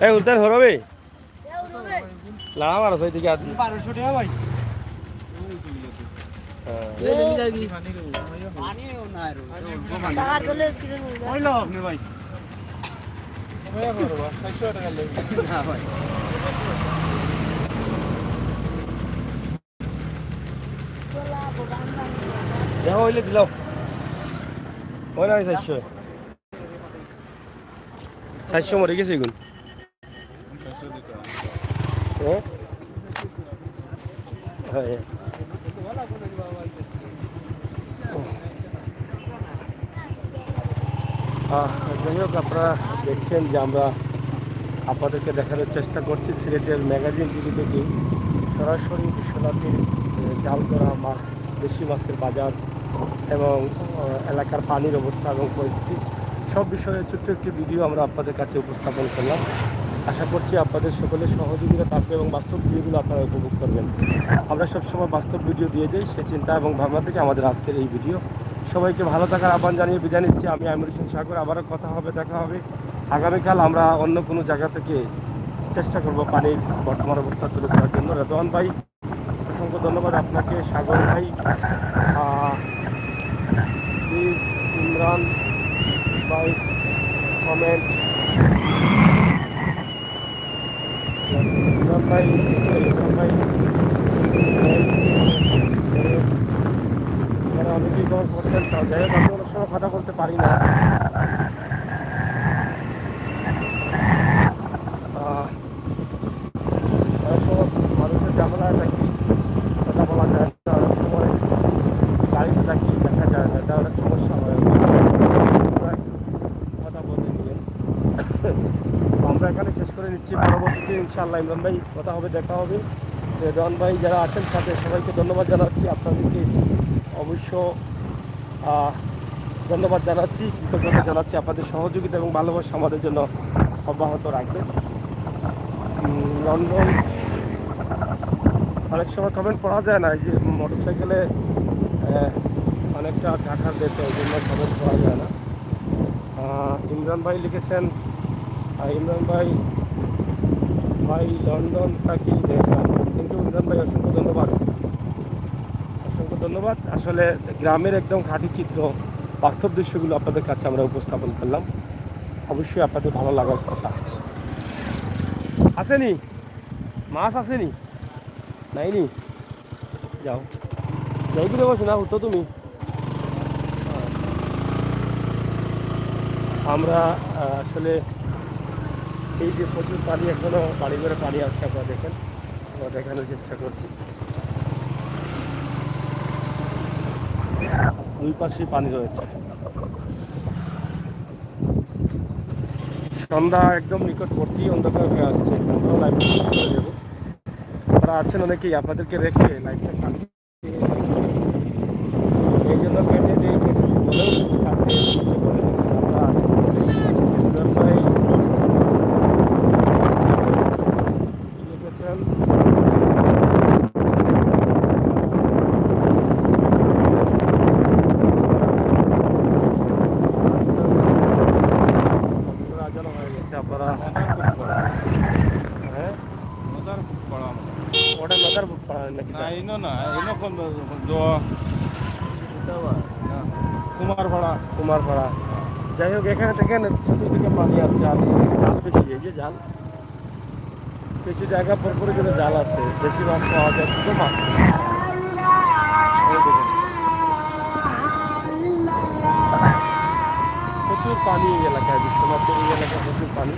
এই উল্টান হরবে। লাড়া মারো, ওই দিকে হাত দিয়ে। বারোশো টাকা ভাই। হ্যাঁ। এই যে নিয়ে যাবি। পানিও নাই রে, ওই লো আপনি ভাই। চারশো টাকা লেগে। না ভাই। দেখো, অইলে দিলাও। অইলে আমি চারশো। চারশো মরি গেছে এগুন। হ্যাঁ? হ্যাঁ। আহ, যাই হোক, আপনারা দেখছেন যে আমরা আপনাদেরকে দেখানোর চেষ্টা করছি সিলেটের ম্যাগাজিন টিভি থেকে সরাসরি বিশ্বনাথের, এ, জাল ধরা মাছ, দেশি মাছের বাজার এবং, আহ, এলাকার পানির অবস্থা এবং পরিস্থিতি, সব বিষয়ে ছোট্ট একটি ভিডিও আমরা আপনাদের কাছে উপস্থাপন করলাম। আশা করছি আপনাদের সকলের সহযোগিতা থাকবে এবং বাস্তব ভিডিওগুলো আপনারা উপভোগ করবেন। আমরা সবসময় বাস্তব ভিডিও দিয়ে যাই, সে চিন্তা এবং ভাবনা থেকে আমাদের আজকের এই ভিডিও। সবাইকে ভালো থাকার আহ্বান জানিয়ে বিদায় নিচ্ছি। আমি আমির হোসেন সাগর। আবারও কথা হবে, দেখা হবে আগামীকাল। আমরা অন্য কোনো জায়গা থেকে চেষ্টা করব পানির বর্তমান অবস্থা তুলে ধরার জন্য। রেদওয়ান ভাই, অসংখ্য ধন্যবাদ আপনাকে। সাগর ভাই, আহ, প্লিজ, ইমরান ভাই, কমেন্ট। ইমরান ভাই, ইমরান ভাই, মানে, অনেকেই কমেন্ট করছেন, তা যাই হোক, আমি অনেক সময় কথা বলতে পারি না। আহ, অনেক সময় মানুষের ঝামেলায় থাকি, কথা বলা যায় না, অনেক সময় গাড়িতে থাকি, দেখা যায় না, এটা অনেক সমস্যা হয়। কথা বলতে গিয়ে তো আমরা এখানে শেষ করে নিচ্ছি। পরবর্তীতে ইনশাআল্লাহ ইমরান ভাই কথা হবে, দেখা হবে। তো রেদওয়ান ভাই যারা আছেন সাথে সবাইকে ধন্যবাদ জানাচ্ছি। আপনাদেরকে অবশ্য, আহ, ধন্যবাদ জানাচ্ছি, কৃতজ্ঞতা জানাচ্ছি আপনাদের সহযোগিতা এবং ভালোবাসা আমাদের জন্য অব্যাহত রাখবেন। উম, লন্ডন অনেক সময় কমেন্ট পড়া যায় না, এই যে মোটরসাইকেলে, আহ, অনেকটা ঝাঁকা দিতে, ওই জন্য কমেন্ট পড়া যায় না। আহ, ইমরান ভাই লিখেছেন, আহ, ইমরান ভাই, ভাই লন্ডন থাকি দেখলাম। কিন্তু ইমরান ভাই অসংখ্য ধন্যবাদ, অসংখ্য ধন্যবাদ। আসলে গ্রামের একদম খাঁটি চিত্র, বাস্তব দৃশ্যগুলো আপনাদের কাছে আমরা উপস্থাপন করলাম। অবশ্যই আপনাদের ভালো লাগার কথা। আছেনি? মাছ আছেনি? নাইনি? যাও। যাও দূরে বসো না, উঠো তুমি। আমরা, আহ, আসলে এই যে প্রচুর পানি, এখনো বাড়ি ঘরে পানি আছে, আপনারা দেখেন, আমরা দেখানোর চেষ্টা করছি। দুই পাশেই পানি রয়েছে। সন্ধ্যা একদম নিকটবর্তী, অন্ধকার হয়ে আসছে। আমরাও লাইভ শেষ করে দেবো। আপনারা আছেন অনেকেই, আপনাদেরকে রেখে লাইভটা কাটতে, এই জন্য কেটে দেই, কেটে বলেও যদি কাটতে ইচ্ছে করে। আমরা আছি বলেই। সুন্দর করে লিখেছেন। আপনারা জানা হয়ে গেছে, আপনারা, হ্যাঁ? নদারপুর পাড়া। ওটা নদারপুর পাড়া নাকি? না, ইনো না, ইনো কোন দ-, দ-, কুমারপাড়া। কুমারপাড়া। যাই হোক, এখানে দেখেন চতুর্দিকে পানি আছে, আর জাল বেশি, এই যে জাল। কিছু জায়গা পর পর কিন্তু জাল আছে, বেশি মাছ পাওয়া যায়, ছোট মাছ। এই দেখুন। প্রচুর পানি এই এলাকায়, বিশ্বনাথের এই এলাকায় প্রচুর পানি।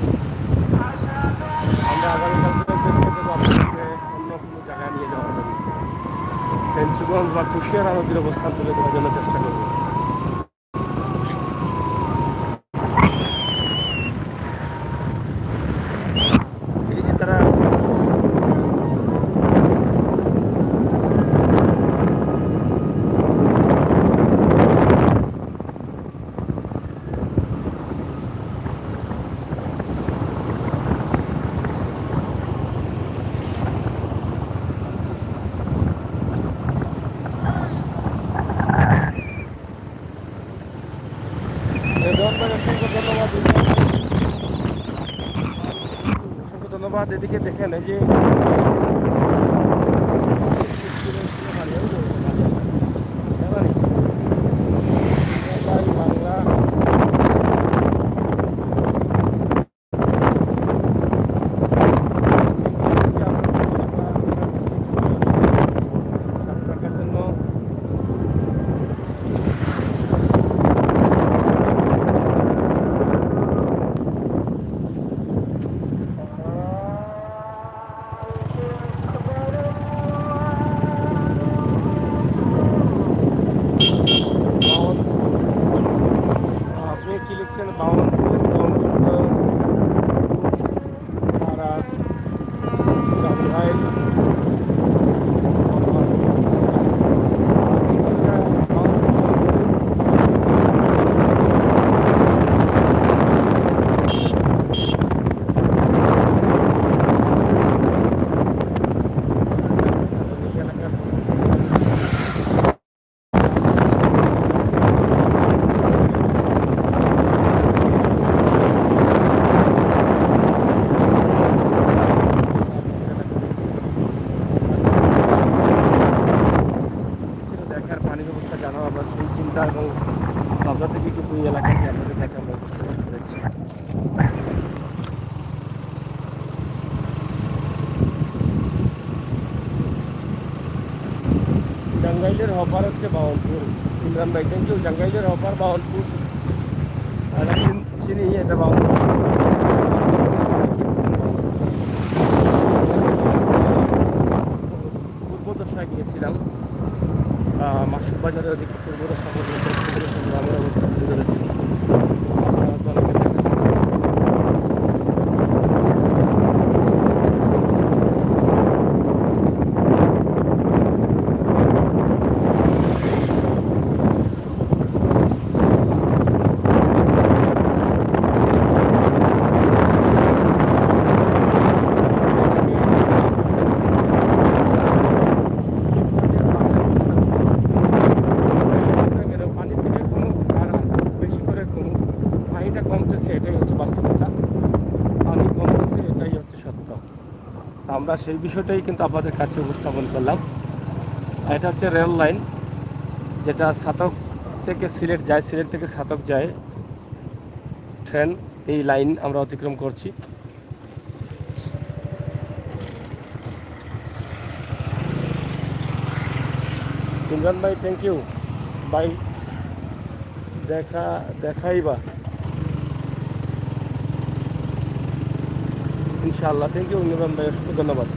আমরা আগামীকাল থেকে চেষ্টা করবো আপনাদেরকে অন্য কোনো জায়গায় নিয়ে যাওয়ার জন্য। ফেঞ্চুগঞ্জ বা কুশিয়ারা নদীর অবস্থান তুলে ধরার জন্য চেষ্টা করবো। এই যে তারা এদিকে দেখেন, এই যে আপনি কি লিখছেন? বাউন্সুর, বাউন্সুর, তারা, জঙ্গাইল। ছিল দেখার পানির অবস্থা জানার আমরা সেই চিন্তা এবং ভাবনা থেকে কিন্তু এই এলাকাটি আপনাদের কাছে আমরা উপস্থাপন করেছি। জাঙ্গাইলের হপার হচ্ছে বাহনপুর। ইমরান ভাই, থ্যাংক ইউ। জাঙ্গাইলের হপার বাহনপুর। আর চিন-, চিনি এটা বাহনপুর। পূর্ব দশায় গিয়েছিলাম, আহ, মাসুদ বাজারের ওদিকে। পূর্ব দশা পর্যন্ত পূর্ব দশা গ্রামের অবস্থা তুলে ধরেছি। আপনারা তো অনেকে দেখেছেন। পানির দিকে কোনো ধারা বেশি করে কোনো পানিটা কমতেছে, এটাই হচ্ছে বাস্তবতা। পানি কমতেছে, এটাই হচ্ছে সত্য। আমরা সেই বিষয়টাই কিন্তু আপনাদের কাছে উপস্থাপন করলাম। এটা হচ্ছে রেল লাইন, যেটা ছাতক থেকে সিলেট যায়, সিলেট থেকে ছাতক যায় ট্রেন। এই লাইন আমরা অতিক্রম করছি। ইমরান ভাই, থ্যাংক ইউ ভাই। দেখা, দেখাইবা ইনশাআল্লাহ। থ্যাংক ইউ ইমরান ভাই, অসংখ্য ধন্যবাদ।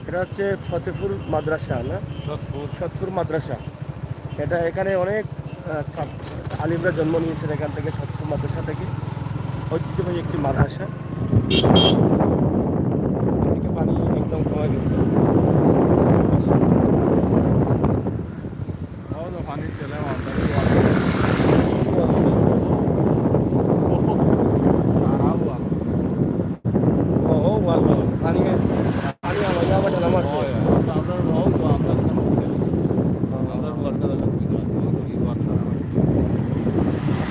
এটা হচ্ছে ফতেপুর মাদ্রাসা, না? সতপুর। সতপুর মাদ্রাসা। এটা, এখানে অনেক, আহ, ছাত্র, আলিমরা জন্ম নিয়েছেন এখান থেকে, সতপুর মাদ্রাসা থেকে। ঐতিহ্যবাহী একটি মাদ্রাসা। এদিকে পানি একদম কমে গেছে। ও, ও, ওয়াল, ওয়াল। পানি, পানি আমার, আমার, আমার।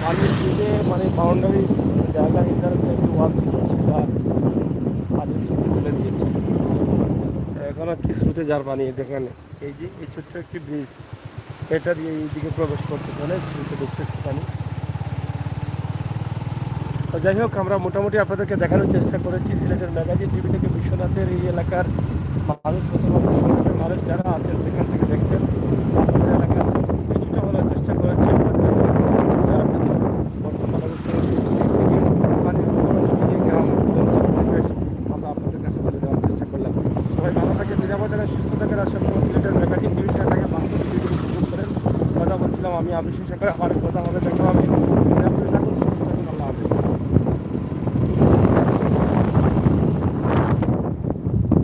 পানির স্রোতে, মানে, বাউন্ডারি জায়গা, এটার একটু ওয়াল ছিল, সেটা পানির স্রোতে ফেলে দিয়েছে। এখন আর কি স্রোতে যার পানি, দেখেন, এই যে এই ছোট্ট একটি ব্রিজ, এটা দিয়ে এইদিকে প্রবেশ করতেছে, অনেক স্রোতে ঢুকতেছে পানি। তো যাই হোক, আমরা মোটামুটি আপনাদেরকে দেখানোর চেষ্টা করেছি সিলেটের ম্যাগাজিন টিভি থেকে বিশ্বনাথের এই এলাকার মানুষ, অথবা বিশ্বনাথের মানুষ যারা আছেন, সেখান থেকে দেখছেন, আপনাদের এলাকার কিছুটা হলেও চেষ্টা করেছি আপনাদের দেওয়ার জন্য। বর্তমান অবস্থায় পানির কোনো দিক দিয়ে গ্রাম পরিবেশ আমরা আপনাদের কাছে তুলে দেওয়ার চেষ্টা করলাম। সবাই ভালো থাকেন, নিরাপদ থাকেন, সুস্থ থাকেন। আর সবসময় সিলেটের ম্যাগাজিন টিভি চ্যানেলটাকে বাস্তব ভিডিওগুলো উপভোগ করেন। কথা বলছিলাম আমি আবির শেষে করে, আবার কথা হবে, দেখা হবে।